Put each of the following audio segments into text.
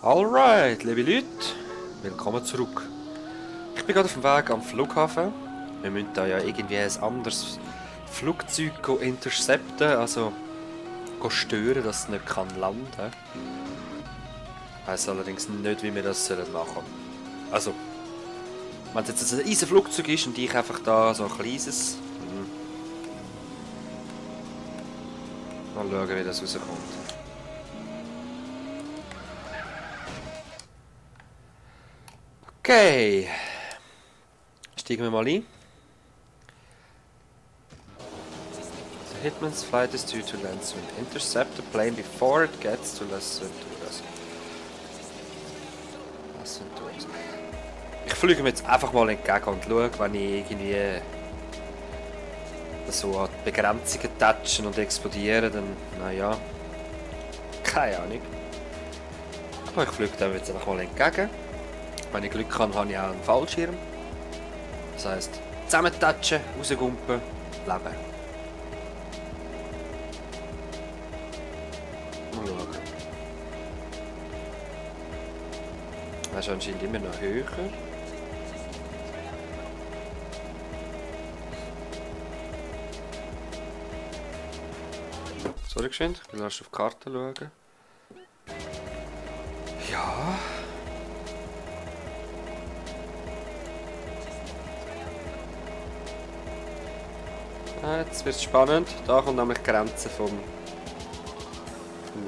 Alright, liebe Leute, willkommen zurück. Ich bin gerade auf dem Weg am Flughafen. Wir müssen da ja irgendwie ein anderes Flugzeug intercepten, also stören, dass es nicht landen kann. Ich weiss allerdings nicht, wie wir das machen sollen. Also, wenn es jetzt ein riesiges Flugzeug ist und ich einfach da so ein kleines... Mal schauen, wie das rauskommt. Okay. Steigen wir mal ein. The Hitman's flight is due to land soon. Intercept the plane before it gets to Las Venturas. Las Venturas. Ich fliege mir jetzt einfach mal entgegen und schaue, wenn ich irgendwie so an die Begrenzungen touchen und explodieren, dann, naja, keine Ahnung. Aber ich fliege dem jetzt einfach mal entgegen. Wenn ich Glück habe, habe ich auch einen Fallschirm. Das heisst, zusammentatschen, rausgumpen, leben. Mal schauen. Er ist anscheinend immer noch höher. Sorry, geschwind, ich will erst auf die Karte schauen. Ja. Jetzt wird es spannend. Da kommt nämlich die Grenze vom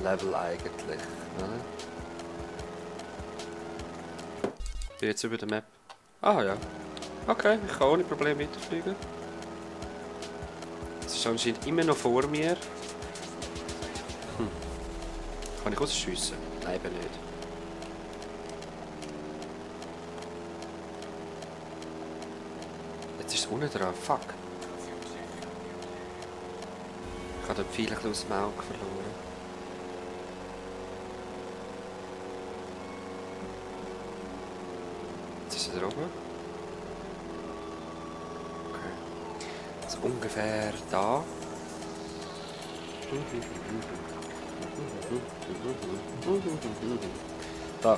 Level eigentlich. Ich bin jetzt über der Map. Ah ja. Okay, ich kann ohne Probleme weiterfliegen. Es ist anscheinend immer noch vor mir. Kann ich rausschiessen? Nein, eben nicht. Jetzt ist es unten dran. Fuck. Ich habe den Pfeil ein bisschen aus dem Auge verloren. Jetzt ist er da oben. Okay. Also ungefähr da. Da.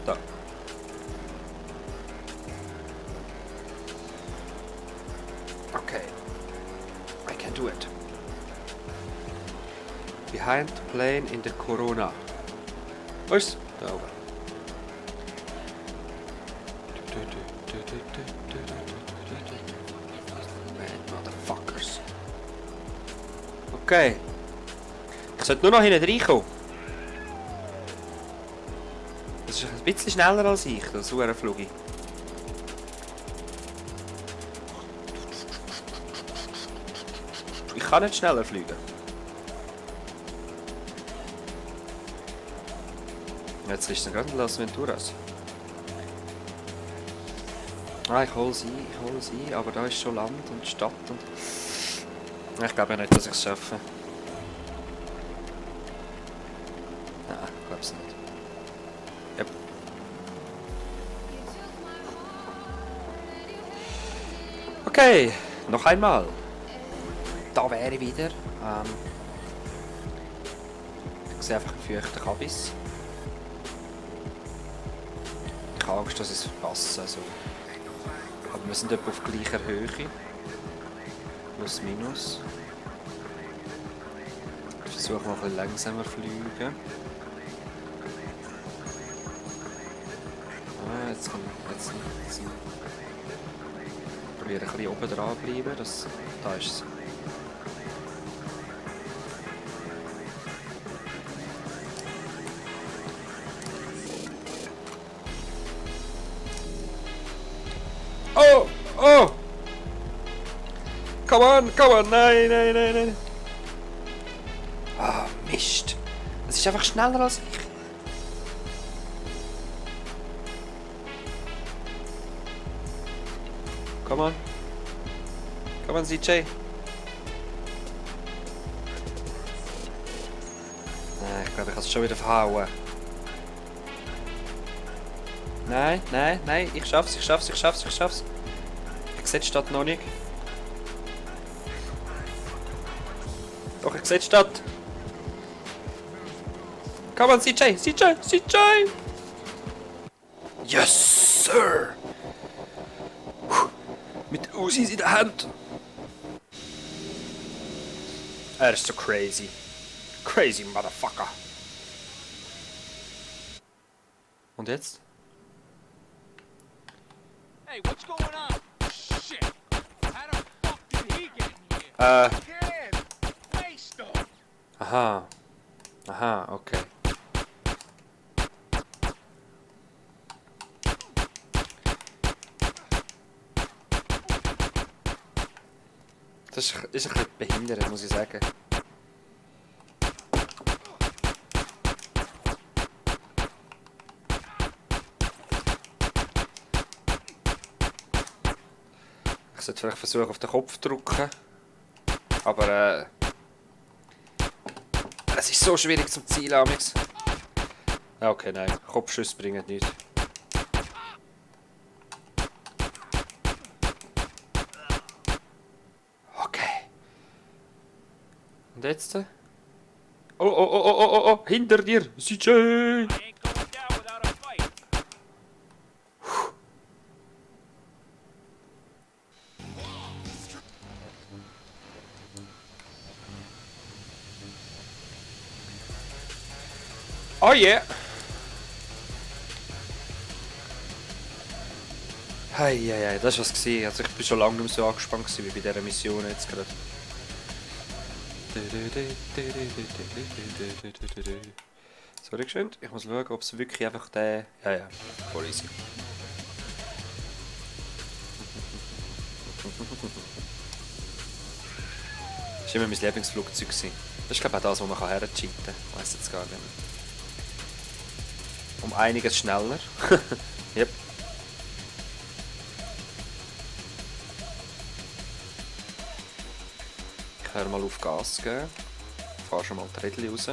Da. Okay. I can do it. Behind the plane in the Corona. Wo ist? Da oben. Motherfuckers. Okay. Ich sollte nur noch hinten reinkommen. Das ist ein bisschen schneller als ich, das Flug. Ich kann nicht schneller fliegen. Jetzt ist es gerade in Las Venturas. Ah, ich hole sie, aber da ist schon Land und Stadt und... Ich glaube nicht, dass ich es schaffe. Nein, ich glaube es nicht. Yep. Okay, noch einmal. Da wäre ich wieder. Ich sehe einfach einen feuchten Kabis. Ich habe Angst, dass ich es verpasse. Also. Aber wir sind etwa auf gleicher Höhe. Plus minus. Ich versuche mal ein bisschen langsamer zu fliegen. Ah, jetzt ich probiere ein bisschen oben dran bleiben. Da ist es. Oh! Oh! Come on! Nein! Ah, Mist! Es ist einfach schneller als ich. Come on, CJ! Nein, ich glaube, ich kann es schon wieder verhauen. Nein, ich schaff's. Ich sehe die Stadt noch nicht. Doch, ich sehe die Stadt. Come on, CJ, CJ, CJ! Yes, Sir! Mit Usis in der Hand. Er ist so crazy. Crazy Motherfucker. Und jetzt? Hey, what's going on? Shit! How the fuck did he get in here? Again! Waste him! Aha. Aha, okay. Das ist ein bisschen behindert, muss ich sagen. Ich sollte vielleicht versuchen, auf den Kopf zu drücken. Aber es ist so schwierig zum Zielen, Amix. Okay, nein. Kopfschüsse bringen nichts. Okay. Und jetzt? Oh, oh, oh, oh, oh, oh, oh. Hinter dir! CJ! I ain't going down without a fight. Oh yeah! Hei, das war was. Also ich bin schon lange nicht mehr so angespannt wie bei dieser Mission jetzt gerade. Sorry, schön. Ich muss schauen, ob es wirklich einfach der... Ja, voll easy. Das war immer mein Lieblingsflugzeug. Das ist glaube ich auch das, wo man hercheaten kann. Ich weiss jetzt gar nicht mehr. Um einiges schneller. Yep. Ich höre mal auf Gas geben. Fahr schon mal die Rädchen raus.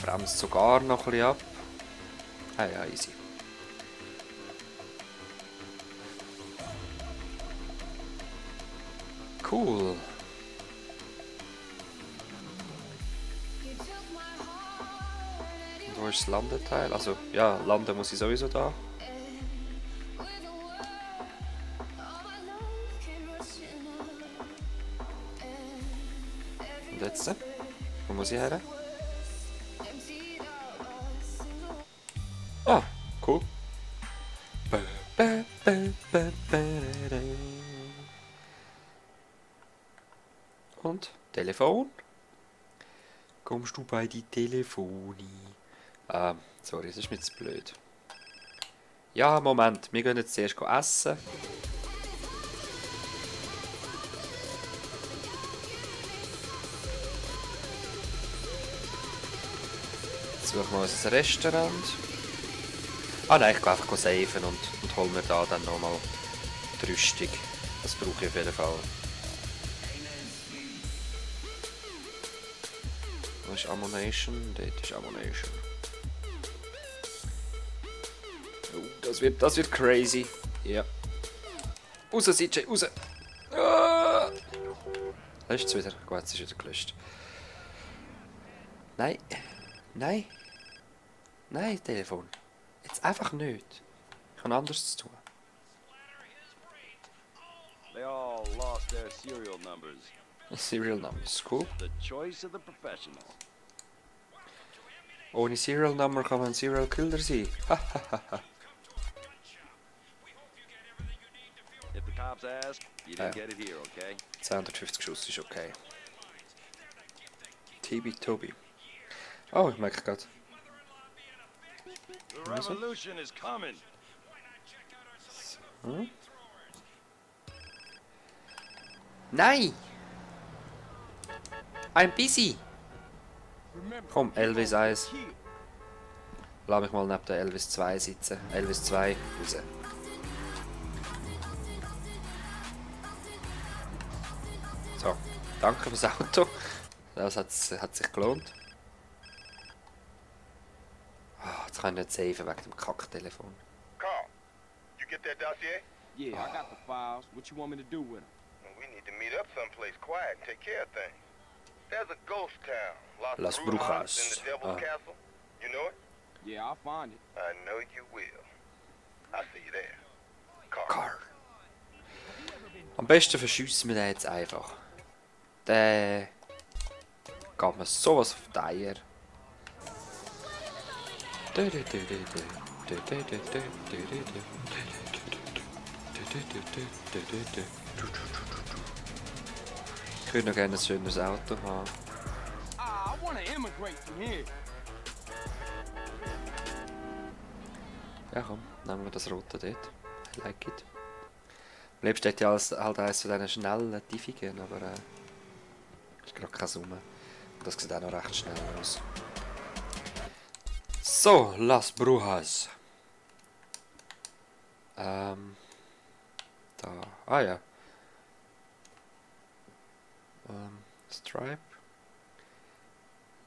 Bremst sogar noch ein bisschen ab. Ja, easy. Cool. Und wo ist das Landeteil? Also, ja, landen muss ich sowieso da. Und jetzt? Wo muss ich her? Ah, cool. Und Telefon? Kommst du bei die Telefoni? Sorry, das ist mir zu blöd. Ja, Moment, wir gehen jetzt zuerst essen. Suchen wir uns ein Restaurant. Ah nein, ich gehe einfach safen und hol mir da dann nochmal die Rüstung. Das brauche ich auf jeden Fall. Wo ist Ammunition? Dort ist Ammunition. Oh, das wird crazy. Ja. Raus, CJ, raus! Ah! Löscht es wieder? Gut, es ist wieder gelöscht. Nein. Nein. Nein, Telefon. Jetzt einfach nicht. Ich habe anderes zu tun. They all lost their serial numbers. Serial Numbers, cool. The choice of the professionals. Ohne Serial Number kann man ein Serial Killer sein. If the cops ask, you didn't get it here, okay? 250 Schuss ist okay. Tobi. Oh, ich merke gerade. The revolution is coming. Hm? Nein! I'm busy! Komm, Elvis 1. Lass mich mal neben der Elvis 2 sitzen. Elvis 2, raus. So, danke fürs Auto. Das hat sich gelohnt. Jetzt kann ich nicht safen wegen dem Kacktelefon. Carl, you get that dossier? Yeah, I got the files. What you want me to do with them? Well, we Need to meet up someplace quiet and take care of things. There's a ghost town, Las Brujas Brujas. in the Devil's Castle. You know it? Yeah, I'll find it. I know you will. I'll see you there. Carl. Carl. Am besten verschiessen wir den jetzt einfach. Der geht mir sowas auf die Eier. Ich würde noch gerne ein schönes Auto haben. I want to immigrate from here. Ja komm, nehmen wir das rote dort. I like it. Am liebsten hätte ich halt eines von diesen schnellen Tiffigen, aber ist gerade keine Summe. Das sieht auch noch recht schnell aus. So, Las Brujas. Da. Ah ja. Stripe.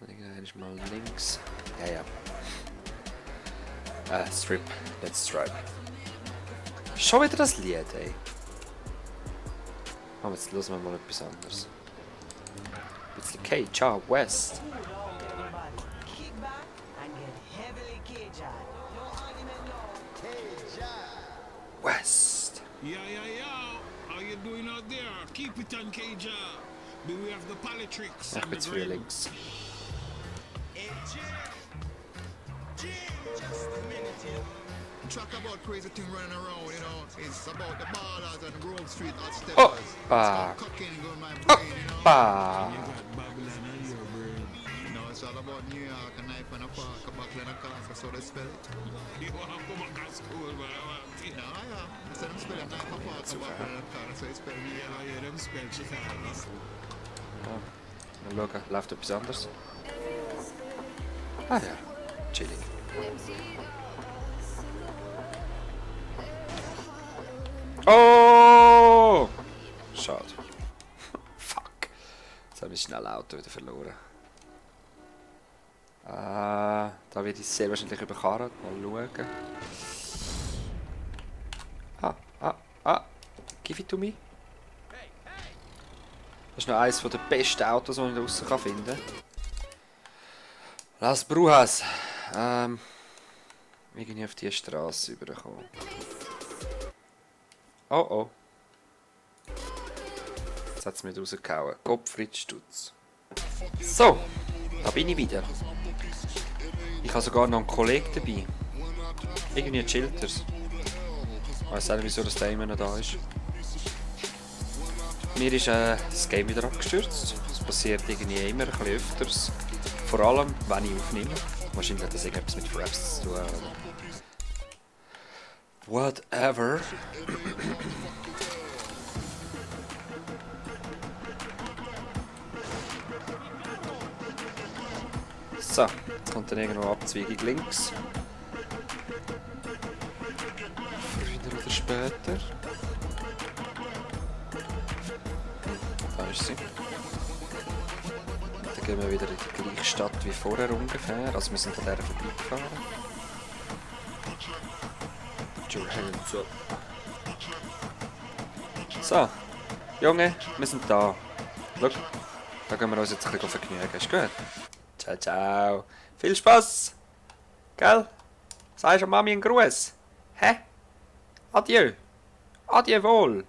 Irgendwann ist mal links. Ja, ja. Strip, nicht Stripe. Schon wieder das Lied, ey. Aber jetzt hören wir mal etwas anderes. Ein bisschen K-Cha West. West. Yeah. How you doing out there? Keep it on, Caja. Beware of the politics. Ich bin zu viel links. Talk about crazy thing running around, you know. It's about the ballers and Grove Street hot steppers. Oppa. Cocaine going my brain, you know. Oppa. You got Babylon on your brain. You know, it's all about New York, a knife and a fork, a buckle and a castle, so they spell it. You want to come back to school, man. You know, yeah. So them spell a knife and fork, a buckle and a castle, so they spell me. Yeah, them spell Chicago. Mal schauen, läuft etwas anderes? Ah ja, chillig. Oh! Schade. Fuck. Jetzt habe ich schnell Auto wieder verloren. Da werde ich sehr wahrscheinlich überkarrt. Mal schauen. Give it to me. Das ist noch eines der besten Autos, die ich draussen finden kann. Las Brujas. Irgendwie auf diese Straße überkommen. Oh. Jetzt hat es mich rausgehauen. Gottfried Stutz. So, da bin ich wieder. Ich habe sogar noch einen Kollegen dabei. Irgendwie chillt er's. Ich weiss nicht, wieso der immer noch da ist. Mir ist das Game wieder abgestürzt. Das passiert irgendwie immer ein bisschen öfters. Vor allem, wenn ich aufnehme. Wahrscheinlich hat das irgendetwas mit Fraps zu tun. Whatever. So, jetzt kommt dann irgendwo Abzweigung links. Früher oder später. Da ist sie. Dann gehen wir wieder in die gleiche Stadt wie vorher ungefähr. Also wir sind an der vorbeigefahren. So, Junge, wir sind da. Schau, da gehen wir uns jetzt ein bisschen vergnügen. Ist gut? Ciao, ciao. Viel Spaß! Gell? Sagst du Mami einen Gruß? Hä? Adieu! Adieu wohl!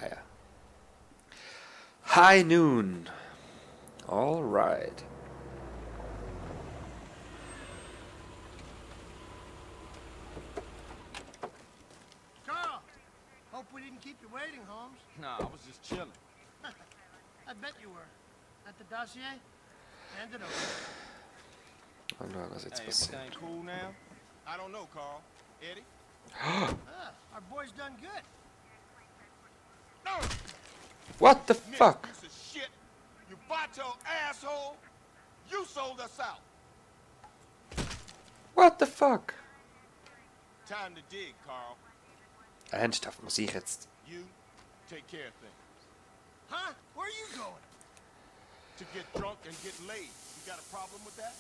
Ja. High noon. Alright. Carl, hope we didn't keep you waiting, Holmes. Nah, I was just chilling. I bet you were. At the dossier? Hand it over. Und schauen, was jetzt Hey, passiert. everything cool now? I don't know, Carl. Eddie? Our boy's done good. No! What the fuck? Piece of shit! You bacho asshole! You sold us out! What the fuck? Time to dig, Carl. Ernsthaft, muss ich jetzt... You take care of things. Huh? Where are you going? To get drunk and get laid. You got a problem with that?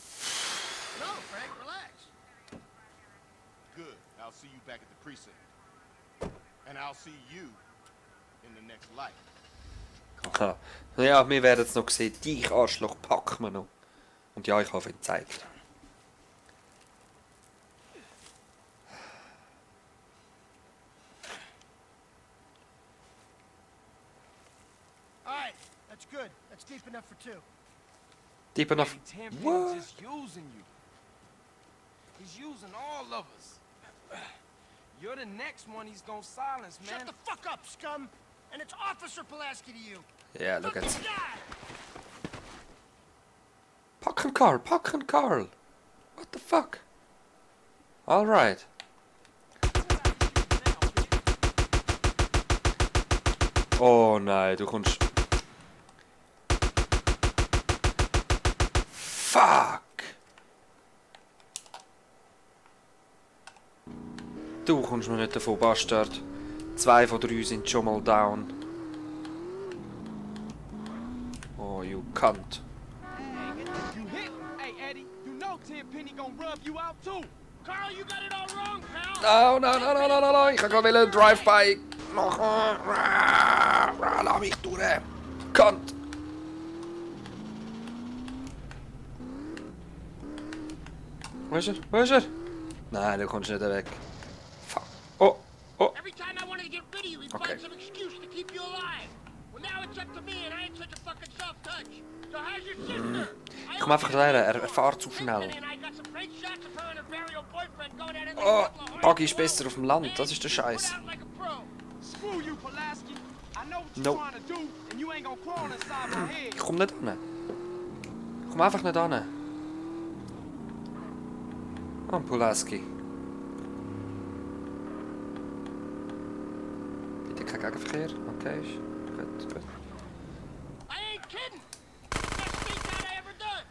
No, Frank, relax. Good. I'll see you back at the precinct. And I'll see you in the next life. Aha. Ja, wir werden es noch sehen. Dich, Arschloch, packen wir noch. Und ja, ich habe ihn gezeigt. All right, that's good. That's deep enough for two. Deep enough. Tenpenny's What? just using you. He's using all of us. You're the next one he's gonna silence, man. Shut the fuck up, scum! And it's Officer Pulaski to you. Yeah, look at Fucking die! Packen Karl, packen Karl. What the fuck? Alright. Oh nein, du kommst... Fuck! Du kommst mir nicht davon, Bastard. 2 von 3 sind schon mal down. Oh, you cunt. You hit. Hey, Eddie, you know Tenpenny gonna rub you out too. Carl, you got it all wrong, pal! No, no, no, no, no, no, no. Ich kann gerade einen Drive-By machen. Lass mich durch. Cunt. Wo ist er? Wo ist er? Nein, du kommst nicht weg. Fuck. Oh, oh. Every time I wanted to get rid of you, he'd Okay. find some excuse to keep you alive. Well, now it's up to me, and I ain't such a fucking soft touch. So how's your sister? Ich kann einfach sagen, er fährt zu schnell. Oh, Buggy ist besser auf dem Land, das ist der Scheiß. Screw you, Pulaski. I know what you're Nope. trying to do, and you ain't gonna crawl inside my head. Ich komm nicht an. Ich komm einfach nicht an. Oh, Pulaski. Bitte kein Gegenverkehr. Okay, ist gut, gut. I ain't kidding. Best thing that I ever done.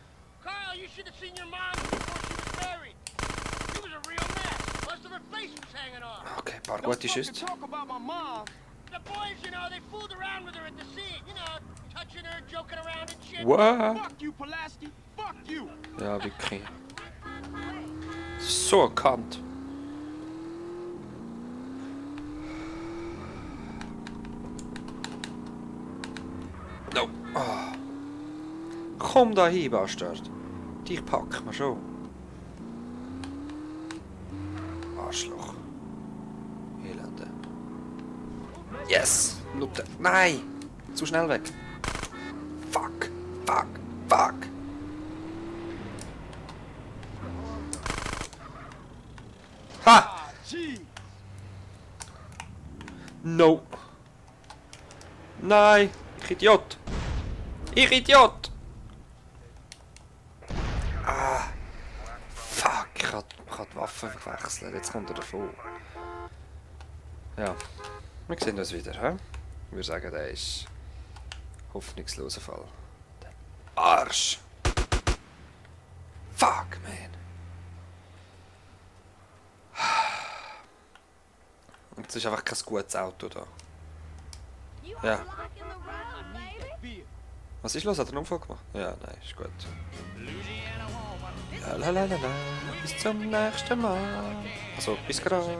Carl, you should have seen your mom before she was buried. She was a real mess. Most of her face was hanging off. Okay, ein paar Don't gute fucking Schüsse. talk about my mom. The boys, you know, they fooled around with her at the scene. You know, touching her, joking around and shit. What? Fuck you, Pulaski. Fuck you. Ja, wirklich. So ein Kant. No. Oh. Komm da hin, Bastard. Dich packen wir schon. Arschloch. Elende. Yes! Nutte. Nein! Zu schnell weg. Fuck. Fuck. Fuck. Ha! Ah, gee. No. Nein. Ich Idiot. Ich Idiot. Ah. Fuck. Ich kann die Waffe wechseln. Jetzt kommt er davon. Ja. Wir sehen uns wieder. He? Ich würde sagen, der ist hoffnungsloser Fall. Der Arsch. Fuck, man. Und es ist einfach kein gutes Auto da. Ja. Was ist los? Hat er einen Unfall gemacht? Ja, nein, ist gut. Lalalala. Bis zum nächsten Mal. Also, bis gerade.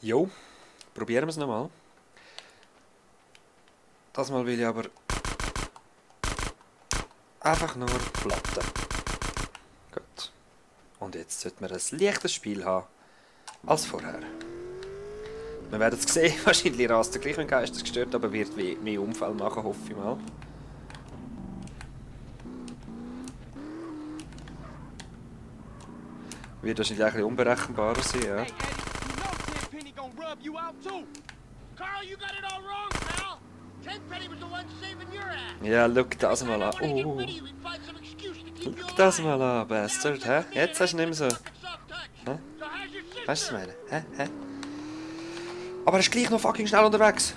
Jo, probieren wir es nochmal. Das Mal will ich aber einfach nur platten. Gut. Und jetzt sollten wir ein leichtes Spiel haben als vorher. Wir werden es sehen, wahrscheinlich rast der gleichen Geist gestört, aber wird mehr Unfall machen, hoffe ich mal. Wird wahrscheinlich ein bisschen unberechenbarer sein, ja. Hey, Eddie, you know Tenpenny gonna rub you out too. Carl, you got it all wrong, pal. Tenpenny was the one saving your ass. Ja, schau das mal an. Every time I Oh, wanted to get rid of you, we'd find some excuse to keep you schau das alive. mal an, Bastard, hä? Jetzt hast du nicht mehr so. Fucking soft touch. Hä? So how's your sister? Weißt du, was ich meine? Hä? Aber er ist gleich noch fucking schnell unterwegs.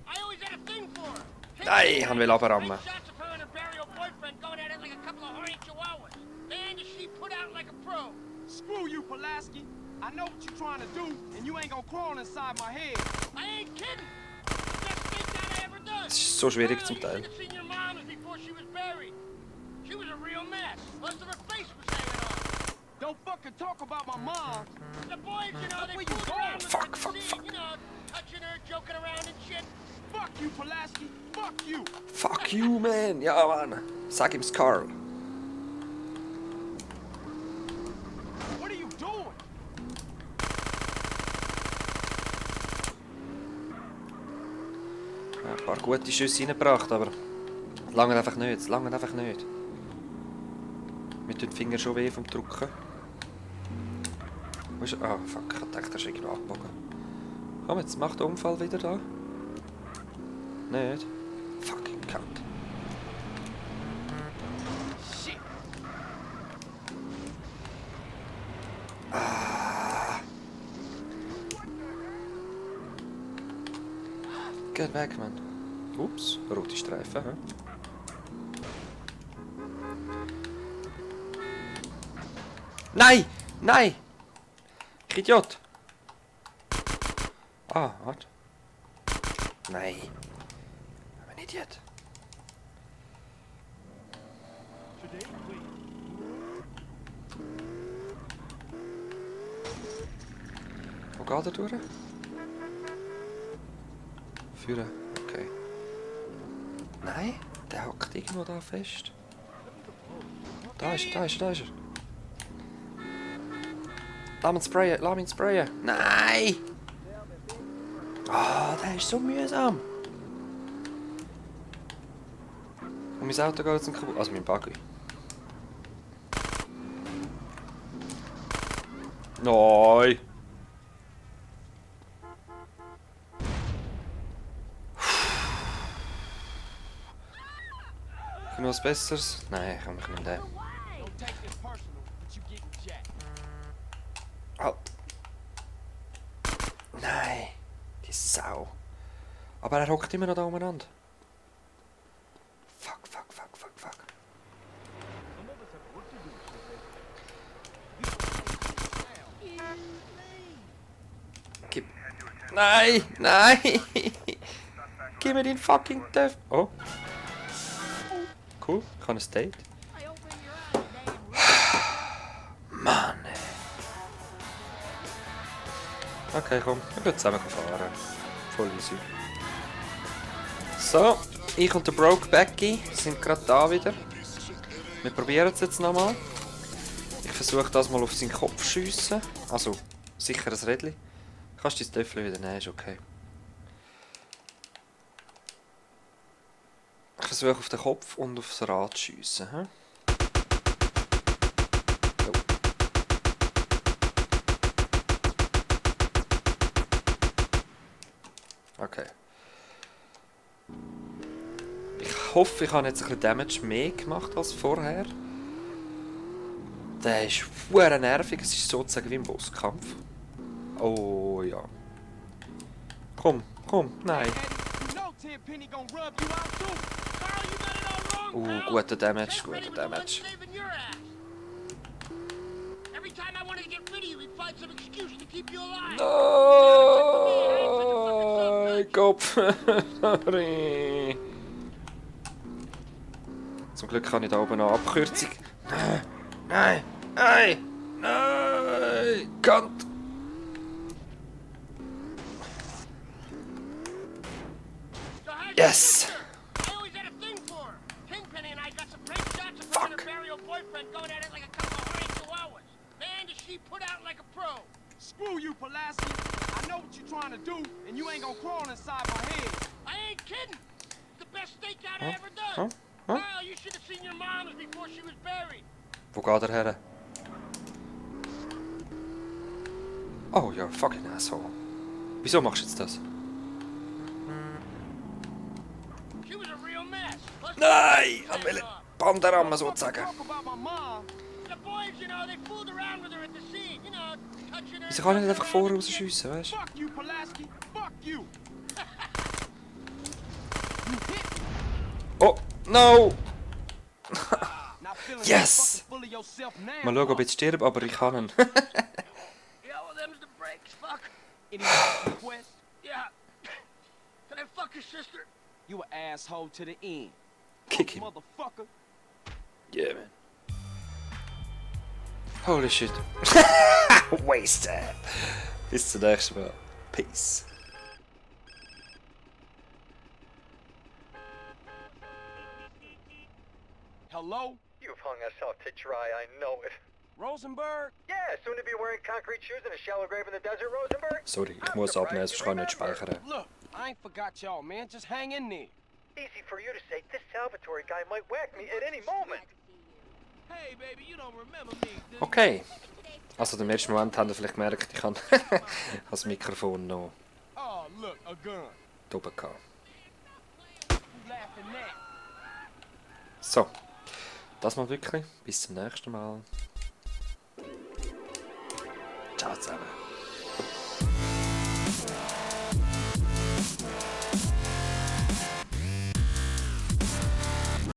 I always had a thing for her. Nein, ich will abrammen. Great shots of her and her burial boyfriend going at it like a couple of horny chihuahuas. Man, does she put out like a pro. Screw you, Pulaski. I know what you're trying to do, and you ain't gonna crawl inside my head. I ain't kidding. Best thing that I ever done. Es ist so schwierig Carl, zum you Teil. should have seen your mom before she was buried. She was a real mess. Most of her face was hanging off. Don't fucking talk about my mom. The boys, you know, they Where you fooled going? around with Fuck, her at the fuck, scene, fuck. you know, touching her, joking around and shit. Fuck you, Pulaski. Fuck you. Fuck you, man. Ja, Mann. Sag ihm's, Carl. What are you doing? Ja, ein paar gute Schüsse reingebracht, aber es langt einfach nicht. Es langt einfach nicht. Mir tun die Finger schon weh vom Drücken. Wo ist er? Ah, fuck. Ich dachte, er ist irgendwo abgebogen. Komm, jetzt mach den Unfall wieder da. Nicht? Fucking Cunt. Shit. Geht weg, Mann. Ups, rote Streifen, hä? Nein! Nein! Ich Idiot! Ah, warte. Nein. I'm an idiot. Wo geht er durch? Führen. Okay. Nein, der hockt irgendwo da fest. Da ist er, da ist er, da ist er. Lass ihn sprayen. Nein! Ah, der ist so mühsam. Und mein Auto geht jetzt kaputt. Also mein Buggy. Nein! Noch was Besseres? Nein, komm, ich nehme den. Don't take this personal, but you getting jacked. Halt! Nein! Die Sau! Aber er hockt immer noch da umeinander. Fuck, fuck, fuck, fuck, fuck. Gib. Nein! Nein! Gib mir den fucking Teufel! Oh! Cool, ich habe ein Date. Mann, ey. Okay, komm, wir gehen zusammen fahren. Voll easy. So, ich und der Broke Becky sind gerade da wieder. Wir probieren es jetzt nochmal. Ich versuche das mal auf seinen Kopf zu schiessen. Also, sicher ein Rädchen. Kannst du dein Töffel wieder nehmen, ist okay. Ich versuche auf den Kopf und aufs Rad zu schiessen. Hm? Oh. Okay. Ich hoffe, ich habe jetzt ein bisschen Damage mehr gemacht als vorher. Der ist verdammt nervig, es ist sozusagen wie ein Bosskampf. Oh ja. Komm, komm, nein. You know Tenpenny gonna rub you out too. Carl, you got it all wrong, pal. Guter Damage, Checkmate guter was the one Damage. saving your ass. Every time I wanted to get rid of you, he'd find some excuse to keep you alive. Nein, Kopf. Sorry. Zum Glück kann ich da oben noch Abkürzung. Nein, nein, nein, nein, Kant. So how's your Yes. sister? I always had a thing for her. Kingpenny and I got some great shots of her and her burial boyfriend going at it like a couple of horny chihuahuas. Man, does she put out like a pro. Screw you, Pulaski. I know what you're trying to do, and you ain't gonna crawl inside my head. I ain't kidding. The best stakeout I ever done. Huh? Huh? Carl, you should have seen your mom's before she was buried. Wo geht er her? Oh ja, fucking asshole. Wieso machst du jetzt das? She was a real mess. Plus Nein! the Er will off. Bandarammen Fucking sozusagen. talk about my mom. The boys, you know, they fooled around with her at the scene. You know, touching her. Wieso kann ich nicht joking einfach around vorher and shit. rausschiessen, weißt du? Fuck you, Pulaski. Fuck you. You hit me. Oh, no! Not feeling Yes! fucking full of yourself now. Mal schauen, ob ich stirb, aber ich kann ihn. Yeah, well, them's the breaks. Fuck. Any last request? Yeah. Can I fuck your sister? You an asshole to the end. Kick him. Motherfucker. Yeah, man. Holy shit. Wasted. Bis zum nächsten Mal. Peace. Hello? You've hung us out to dry, I know it. Rosenberg? Yeah, soon to be wearing concrete shoes in a shallow grave in the desert, Rosenberg. Sorry, ich muss abnehmen, sonst kann ich nicht speichern. Look, I ain't forgot y'all, man. Just hang in there. Easy for you to say. This Salvatore guy might whack me at any moment. Hey, baby, you don't remember me, do you? Okay. Also im ersten Moment haben wir vielleicht gemerkt, ich habe das Mikrofon noch Oh, look, a gun. oben gehabt. Who laughing at? So. Das mal wirklich. Bis zum nächsten Mal. Ciao zusammen.